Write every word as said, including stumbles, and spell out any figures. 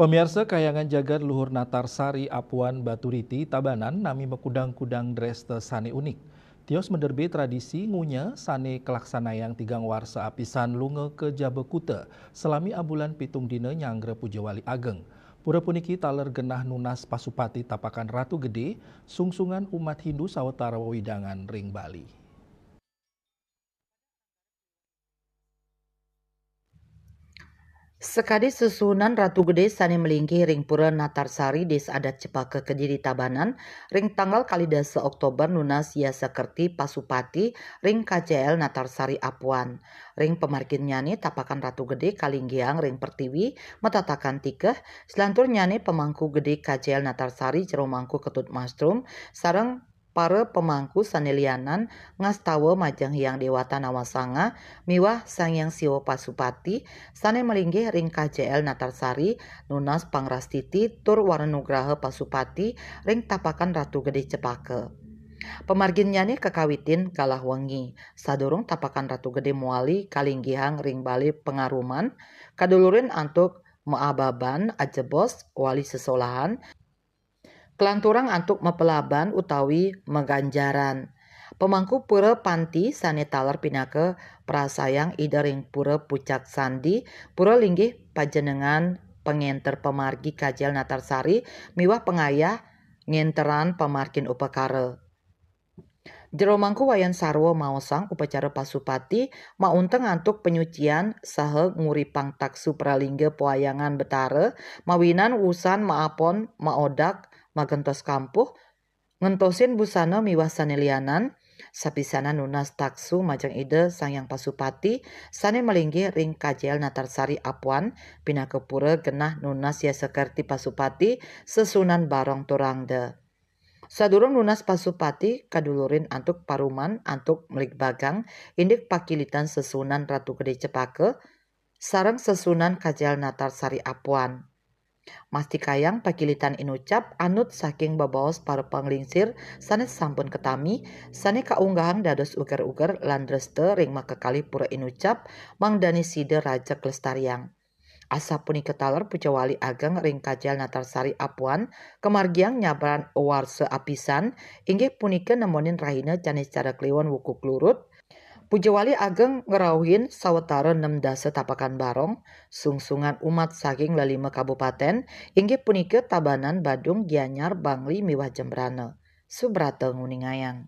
Pamiarsa, Kahyangan Jagat Luhur Natar Sari Apuan Baturiti Tabanan nami makudang-kudang dresta sane unik. Tios maderbe tradisi ngunya sane kalaksanayang tigang warsa apisan lunga ka jaba kuta salami abulan pitung dina nyanggra puja wali ageng. Pura puniki taler genah nunas pasupati tapakan Ratu Gede, sungsungan umat Hindu sawatara wewidangan ring Bali. Sakadi susunan Ratu Gede sane malinggih ring Pura Natarsari, Desa Adat Cepaka Kediri Tabanan, ring tanggal kalih dasa Oktober nunas yasa kerti pasupati ring K J L Natarsari Apuan. Ring pamarginnyane tapakan Ratu Gede kalinggihang ring pertiwi matatakan tikeh, salanturnyane pamangku gede K J L Natarsari Jero Mangku Ketut Mastrum sareng para pamangku sane lianan ngastawa majeng Hyang Dewata Nawasanga miwah Sang Hyang Siwa Pasupati sane malinggih ring K J L Natarsari nunas pangrastiti tur waranugraha pasupati ring tapakan Ratu Gede Cepaka. Pamarginnyane kakawitin galah wengi, sadurung tapakan Ratu Gede mawali kalinggihang ring bale pangaruman, kadulurin antuk maababan ajebos wali sesolahan, kalanturang antuk mapelaban utawi maganjaran. Pamangku pura panti sane taler pinaka prasayang Ida ring pura pucak sandi, pura linggih panjenengan pangenter pamargi K J L Natarsari miwah pangayah ngenterang pamargin upakara. Jero Mangku Wayan Sarwa maosang upacara pasupati maunteng antuk panyucian saha nguripang taksu pralingga pawayangan Betara mawinan wusan maapon, maodak, magentos kampuh, ngentosin busana miwah sane lianan, sapisanan nunas taksu majeng Ida Sang Hyang Pasupati sane malinggih ring K J L Natarsari Apuan pinaka pura genah nunas yasa kerti pasupati sesuunan barong tur rangda. Sadurung nunas pasupati, kadulurin antuk paruman antuk mligbagang indik pakilitan sesuunan Ratu Gede Cepaka sareng sesuunan K J L Natarsari Apuan. Mastikayang pakilitan inucap anut saking bebaos para panglingsir sane sampun katami, sane kaunggahang dados uger-uger lan dresta ring makakalih pura inucap, mangdane sida rajeg lestariang. Asapunika taler puja wali ageng ring K J L Natarsari Apuan kamargiang nyabran warsa apisan, inggih punika nemonin rahina Canis Cara Kliwon wuku klurut. Puja wali ageng ngrauhin sawatara nem dasa tapakan barong, sungsungan umat saking lelima kabupaten, inggih punika Tabanan, Badung, Gianyar, Bangli, miwah Jembrana. Subrata nguningayang.